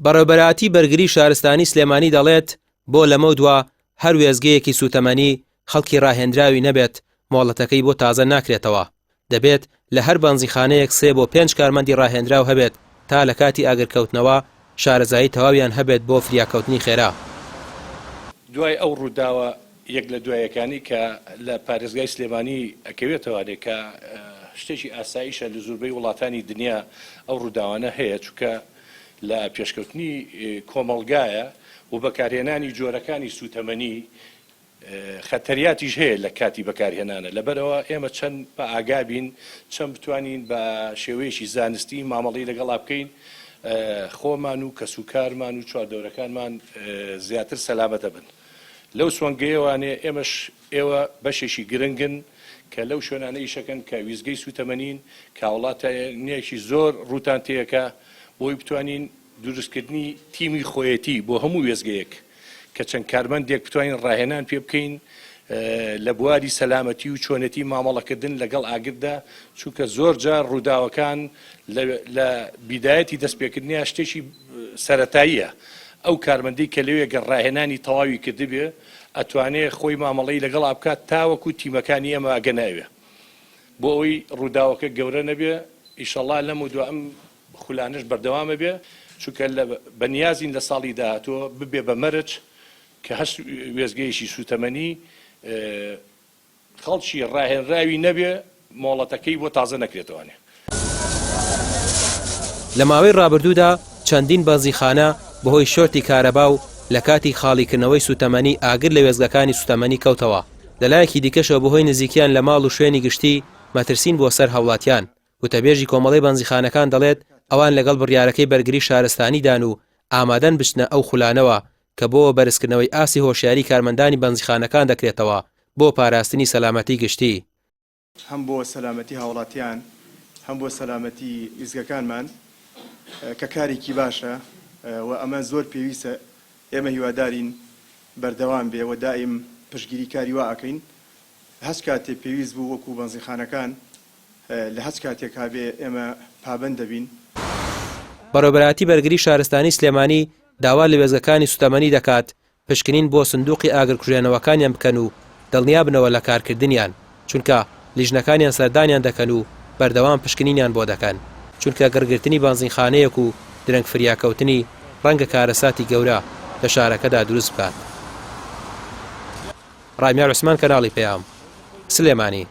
بەڕێوبەرایەتی بەرگری شارستانی سلێمانی دەڵێت، بۆ لەمەودوا هەر وێستگەیەکی سووتەمەنی خەڵکی ڕاهێنراوی نەبێت مۆڵەتەکەی بۆ تازە ناکرێتەوە، دەبێت لە هەر بەنزیخانەیەک سێ بۆ پێنج کارمەندی ڕاهێنراو هەبێت تا لە کاتی ئاگرکەوتنەوە شارەزایی تەواویان هەبێت بۆ فریاکەوتنی خێرا. دوای ئەو ڕووداوە یەک لە دوایەکانی کە لە پارێزگای سلێمانی ئەکەوێتەوانێ کە شتێکی ئاساییشە لە زوربەی وڵاتانی دنیا ئەو ڕووداوانە هەیە چونکە لە پێشکەوتنی کۆمەڵگایە و بەکارهێنانی جۆرەکانی سووتەمەنی خەتەریاتیش هەیە لە کاتی بەکارهێنانە لەبەرئەوە ئێمە چەند بە ئاگا بین چەند بتوانین بە شێوەیەکی زانستی مامەڵەی لەگەڵا بکەین خۆمان و کەسوکارمان و چواردەورەکانمان زیاتر سەلامەت ئەبن لەو سۆنگەیەوانێ ئێمەش ئێوە بەشێکی گرنگن کە لەو شوێنانە ئیشەکەن کە ویستگەی سوتەمەنین کە هاوڵاتیانێکی زۆر ڕووتان تێیەکا بۆی بتوانین دروستکردنی تیمی خۆیەتی بۆ هەموو وێستگەیەک کە چەند کارمەندێک بتوانین ڕاهێنان پێ بکەین لە بواری سەلامەتی و چۆنێتی مامەڵەکردن لەگەڵ ئاگردا، چونکە زۆر جار ڕووداوەکان لە بیدایەتی دەستپێکردنیان شتێکی سەرەتاییە، ئەو کارمەندەی کە لەوێ گەر ڕاهێنانی تەواوی کردبێ ئەتوانێ خۆی مامەڵەی لەگەڵا بکات تاوەکو تیمەکانی ئێمە ئەگەنە ئەوێ بۆ ئەوەی ڕووداوەکە گەورە نەبێ، ئیشەڵا لەمەودوا ئەم خولانەش بەردەوام ئەبێ، چونکە لە بەنیازین لە ساڵی داهاتووە ببێ بە مەرج کە هەر وێستگەیەکی سووتەمەنی خەڵکی ڕاهێنراوی نەبێ مۆڵەتەکەی بۆ تازە نەکرێتەوانێ. لە ماوەی ڕابردوودا چەندین بەنزینخانە بەهۆی شۆرتی کارەبا و لە کاتی خاڵیکردنەوەی سووتەمەنی ئاگر لە وێستگەکانی سووتەمەنی کەوتەوە، لەلایەکی دیکەشەوە بەهۆی نزیکیان لە ماڵ و شوێنی گشتی مەترسین بۆ سەر هاوڵاتیان. وتەبێژی کۆمەڵەی بەنزیخانەکان دەڵێت، ئەوان لەگەڵ بڕیارەکەی بەرگری شارستانیدان و ئامادەن بچنە ئەو خولانەوە کە بۆ بەرزکردنەوەی ئاستی هۆشیاری کارمەندانی بەنزیخانەکان دەکرێتەوە بۆ پاراستنی سەلامەتی گشتی. هەم بۆ سەلامەتی هاوڵاتیان هەم بۆ سەلامەتی ویستگەکانمان کە کارێکی باشە و ئەمە زۆر پێویستە ئێمە هیوادارین بەردەوام بێ و دائیم پشتگیری کاری وا ئەکەین هەچ کاتێ پێویست بوو وەکو بەنزینخانەکان لە هەچ کاتێکا بێ ئێمە پابەند دەبین. بەڕێوەبەرایەتی بەرگری شارستانی سلێمانی داوا لە وێستگەکانی سوتەمەنی دەکات پشکنین بۆ سندوقی ئاگرکوژێنەوەکانیان بکەن و دڵنیابنەوە لە کارکردنیان، چونکە لیژنەکانیان سەردانیان دەکەن و بەردەوام پشکنینیان بۆ دەکەن، چونکە گڕگرتنی بەنزینخانەیەک و درەنگ فریاکەوتنی ڕەنگە کارەساتی گەورە لە شارەکەدا دروست بکات. ڕامیار عوسمان کەناڵی پەیام، سلێمانی.